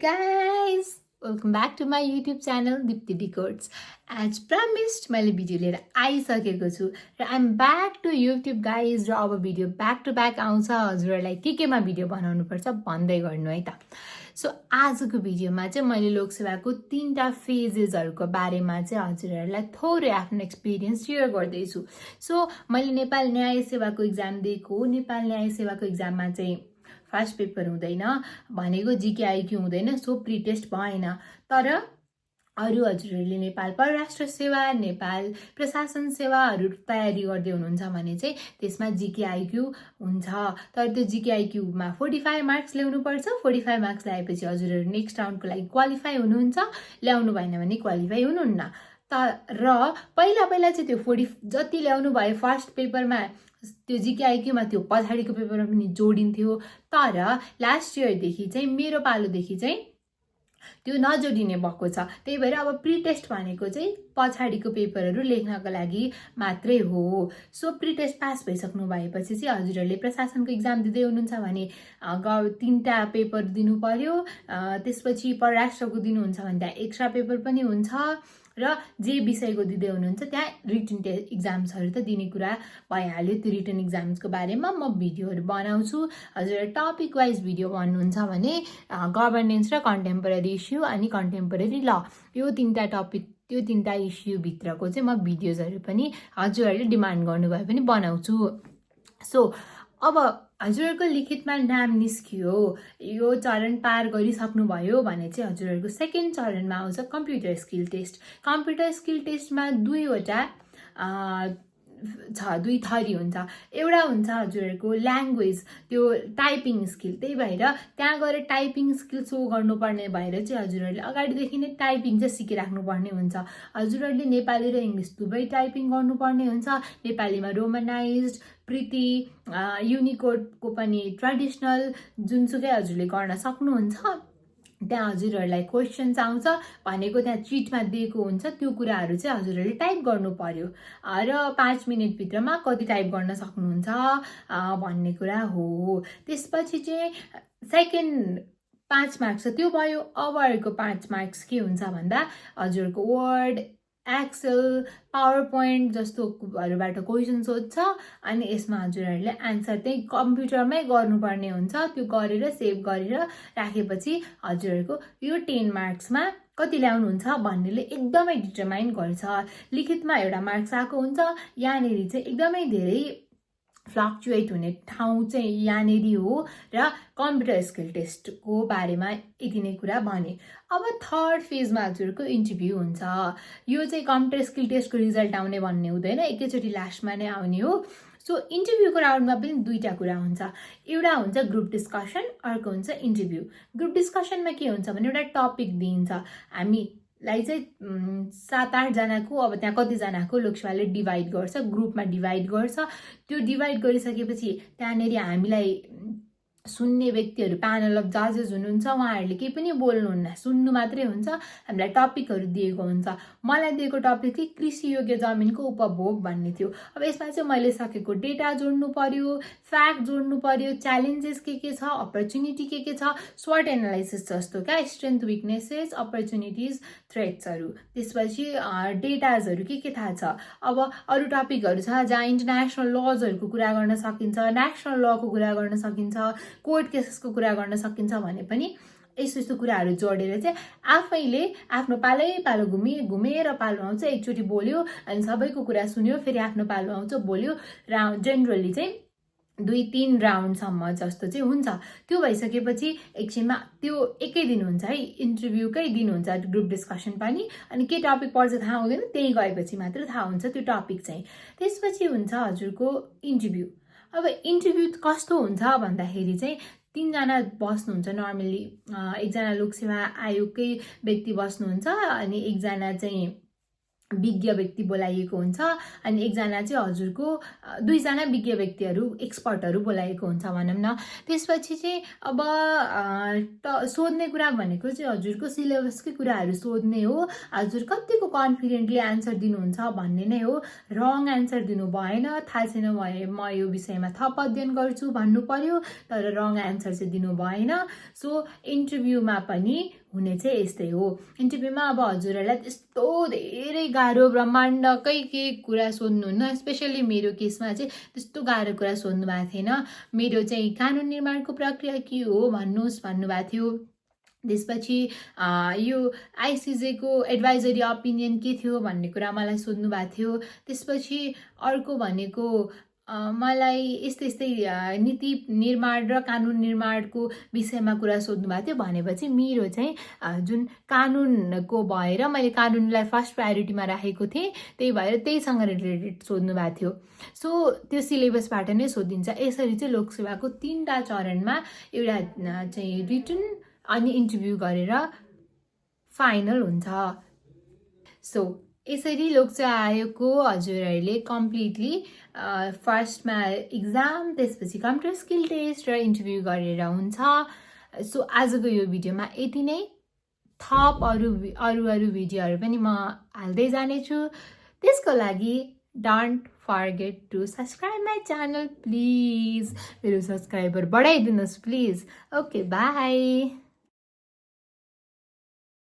guys! Welcome back to my YouTube channel Dipti Decodes. As promised, मैले video लिएर आइसकेको छु र I'm back to YouTube guys र अब भिडियो ब्याक टु ब्याक आउँछ हजुरहरूलाई केमा भिडियो बनाउनु पर्छ भन्दै गर्नु है त। सो आजको भिडियोमा चाहिँ मैले लोकसेवाको 3टा फेजेसहरुको बारेमा चाहिँ हजुरहरूलाई थोरै आफ्नो एक्सपिरियन्स शेयर गर्दै छु। सो मैले नेपाल न्याय सेवाको एक्जाम दिएको, नेपाल न्याय सेवाको एक्जाममा चाहिँ फर्स्ट पेपर हुँदैन भनेको जीके आईक्यू हुँदैन, सो प्री टेस्ट भएन। तर अरु हजुरहरूले नेपाल परराष्ट्र सेवा, नेपाल प्रशासन सेवाहरू तयारी गर्दै हुनुहुन्छ भने चाहिँ त्यसमा जीके आईक्यू हुन्छ। तर त्यो जीके आईक्यूमा 45 मार्क्स ल्याउनु पर्छ। 45 मार्क्स ल्याएपछि हजुरहरू नेक्स्ट राउन्डको लागि क्वालिफाई हुनुहुन्छ, ल्याउनु भएन भने क्वालिफाई हुनुहुन्न। र पहिला चाहिँ त्यो 40 जति ल्याउनु भयो फर्स्ट पेपरमा त्यो जीके आईक्यूमा त्यो पछाडीको पेपरमा पनि जोडिन्थ्यो। तर लास्ट इयरदेखि चाहिँ मेरो पालोदेखि चाहिँ त्यो नजोडिने भएको छ। त्यही भएर अब प्री टेस्ट भनेको चाहिँ पछाडीको पेपरहरू लेख्नको लागि मात्रै हो। सो प्री टेस्ट पास भइसक्नु भएपछि चाहिँ हजुरहरूले प्रशासनको एक्जाम दिँदै हुनुहुन्छ भने 3टा पेपर दिनु पर्यो। त्यसपछि परराष्ट्रको दिनुहुन्छ भने त्यहाँ एक्स्ट्रा पेपर पनि हुन्छ र जे विषयको दिँदै हुनुहुन्छ त्यहाँ रिटन एक्जाम्सहरू त दिने कुरा भइहाल्यो। त्यो रिटन एक्जाम्सको बारेमा म भिडियोहरू बनाउँछु। हजुर टपिक वाइज भिडियो भन्नुहुन्छ भने गभर्नेन्स र कन्टेम्पोरेरी इस्यु अनि कन्टेम्पोरेरी ल, यो 3टा टपिक, त्यो 3टा इस्यु भित्रको चाहिँ म भिडियोजहरू पनि हजुरहरूले डिमान्ड गर्नुभयो भने बनाउँछु। सो अब हजुरहरूको लिखितमा नाम निस्कियो, यो चरण पार गरिसक्नुभयो भने चाहिँ हजुरहरूको सेकेन्ड चरणमा आउँछ computer skill test. Computer skill टेस्टमा दुई थरी हुन्छ। एउटा हुन्छ हजुरहरूको ल्याङ्ग्वेज, त्यो टाइपिङ स्किल। त्यही भएर त्यहाँ गएर टाइपिङ स्किल सो गर्नुपर्ने भएर चाहिँ हजुरहरूले अगाडिदेखि नै टाइपिङ चाहिँ सिकिराख्नुपर्ने हुन्छ। हजुरहरूले नेपाली र इङ्ग्लिस दुवै टाइपिङ गर्नुपर्ने हुन्छ। नेपालीमा रोमनाइज्ड, प्रिटी, युनिकोडको पनि ट्रेडिसनल जुनसुकै हजुरले गर्न सक्नुहुन्छ। त्यहाँ हजुरहरूलाई क्वेसन्स आउँछ भनेको त्यहाँ चिटमा दिएको हुन्छ, त्यो कुराहरू चाहिँ हजुरहरूले टाइप गर्नु पर्यो र 5 मिनेटभित्रमा कति टाइप गर्न सक्नुहुन्छ भन्ने कुरा हो। त्यसपछि चाहिँ सेकेन्ड 5 मार्क्स त्यो भयो। अब अर्को 5 मार्क्स के हुन्छ भन्दा हजुरहरूको वर्ड, एक्सेल, पावर पोइन्ट जस्तोहरूबाट क्वेसन सोध्छ अनि यसमा हजुरहरूले एन्सर चाहिँ कम्प्युटरमै गर्नुपर्ने हुन्छ। त्यो गरेर सेभ गरेर राखेपछि हजुरहरूको यो 10 मार्क्समा कति ल्याउनुहुन्छ भन्नेले एकदमै डिटरमाइन गर्छ। लिखितमा एउटा मार्क्स आएको हुन्छ, यहाँनिर चाहिँ एकदमै धेरै फ्लक्चुएट हुने ठाउँ चाहिँ यहाँनिर हो। र कम्प्युटर स्किल टेस्टको बारेमा यति नै कुरा भने। अब थर्ड फेजमा हजुरको इन्टरभ्यू हुन्छ। यो चाहिँ कम्प्युटर स्किल टेस्टको रिजल्ट आउने भन्ने हुँदैन, एकैचोटि लास्टमा नै आउने हो। सो इन्टरभ्यूको राउन्डमा पनि 2टा कुरा हुन्छ। एउटा हुन्छ ग्रुप डिस्कसन, अर्को हुन्छ इन्टरभ्यू। ग्रुप डिस्कसनमा के हुन्छ भने एउटा टपिक दिइन्छ, हामीलाई चाहिँ 7-8 जनाको, अब त्यहाँ कतिजनाको लोकसेवाले डिभाइड गर्छ, ग्रुपमा डिभाइड गर्छ। त्यो डिभाइड गरिसकेपछि त्यहाँनिर हामीलाई सुन्ने व्यक्तिहरू, प्यानल अफ जजेस हुनुहुन्छ, उहाँहरूले केही पनि बोल्नुहुन्न, सुन्नु मात्रै हुन्छ। हामीलाई टपिकहरू दिएको हुन्छ। मलाई दिएको टपिक चाहिँ कृषि योग्य जमिनको उपभोग भन्ने थियो। अब यसमा चाहिँ मैले सकेको डेटा जोड्नु पर्यो, फ्याक्ट जोड्नु पर्यो, च्यालेन्जेस के छ, अपर्च्युनिटी के छ, स्वट एनालाइसिस जस्तो क्या, स्ट्रेन्थ, विकनेसेस, अपर्च्युनिटिज, थ्रेट्सहरू। त्यसपछि डेटाजहरू के थाहा छ। अब अरू टपिकहरू छ जहाँ इन्टरनेसनल लजहरूको कुरा गर्न सकिन्छ, नेसनल लको कुरा गर्न सकिन्छ, कोर्ट केसेसको कुरा गर्न सकिन्छ भने पनि यस्तो कुराहरू जोडेर चाहिँ आफैले आफ्नो पालो घुमेर पालो आउँछ, एकचोटि बोल्यो अनि सबैको कुरा सुन्यो, फेरि आफ्नो पालो आउँछ बोल्यो। जेनरली चाहिँ 2-3 राउन्डसम्म जस्तो चाहिँ हुन्छ। त्यो भइसकेपछि एकछिनमा त्यो एकै दिन हुन्छ है, इन्टरभ्यूकै दिन हुन्छ ग्रुप डिस्कसन पनि। अनि के टपिक पर्छ थाहा हुँदैन, त्यही गएपछि मात्र थाहा हुन्छ त्यो टपिक चाहिँ। त्यसपछि हुन्छ हजुरको इन्टरभ्यू। अब इन्टरभ्यू कस्तो हुन्छ भन्दाखेरि चाहिँ 3 जना बस्नुहुन्छ नर्मली। एकजना लोकसेवा आयोगकै व्यक्ति बस्नुहुन्छ अनि एकजना चाहिँ विज्ञ व्यक्ति बोलाइएको हुन्छ अनि एकजना चाहिँ हजुरको दुईजना विज्ञ व्यक्तिहरू एक्सपर्टहरू बोलाइएको हुन्छ भनौँ न। त्यसपछि चाहिँ अब सोध्ने कुरा भनेको चाहिँ हजुरको सिलेबसकै कुराहरू सोध्ने हो, हजुर कतिको कन्फिडेन्टली एन्सर दिनुहुन्छ भन्ने नै हो। रङ एन्सर दिनु भएन, थाहा छैन म यो विषयमा थप अध्ययन गर्छु भन्नु पर्यो, तर रङ एन्सर चाहिँ दिनु भएन। सो इन्टरभ्यूमा पनि हुने चाहिँ यस्तै हो। इन्टरभ्यूमा अब हजुरहरूलाई त्यस्तो धेरै गाह्रो ब्रह्माण्डकै के कुरा सोध्नुहुन्न, स्पेसली मेरो केसमा चाहिँ त्यस्तो गाह्रो कुरा सोध्नु भएको थिएन। मेरो चाहिँ कानुन निर्माणको प्रक्रिया के हो भन्नुभएको थियो। त्यसपछि यो आइसिजेको एडभाइजरी ओपिनियन के थियो भन्ने कुरा मलाई सोध्नु भएको थियो। त्यसपछि अर्को भनेको मलाई यस्तै नीति निर्माण र कानुन निर्माणको विषयमा कुरा सोध्नु भएको थियो। भनेपछि मेरो चाहिँ जुन कानुनको भएर मैले कानुनलाई फर्स्ट प्रायोरिटीमा राखेको थिएँ, त्यही भएर त्यहीसँग रिलेटेड सोध्नु भएको थियो। सो त्यो सिलेबसबाट नै सोधिन्छ। यसरी चाहिँ लोकसेवाको 3टा चरणमा एउटा चाहिँ रिटन अनि इन्टरभ्यू गरेर फाइनल हुन्छ। सो यसरी लोकसेवा आयोगको हजुरहरूले कम्प्लिटली फर्स्टमा इक्जाम, त्यसपछि कम्प्युटर स्किल टेस्ट र इन्टरभ्यू गरेर हुन्छ। सो आजको यो भिडियोमा यति नै। थप अरू भिडियोहरू पनि म हाल्दै जानेछु। त्यसको लागि don't forget to subscribe my channel please. मेरो सब्सक्राइबर बढाइदिनुहोस् प्लिज। Okay, by.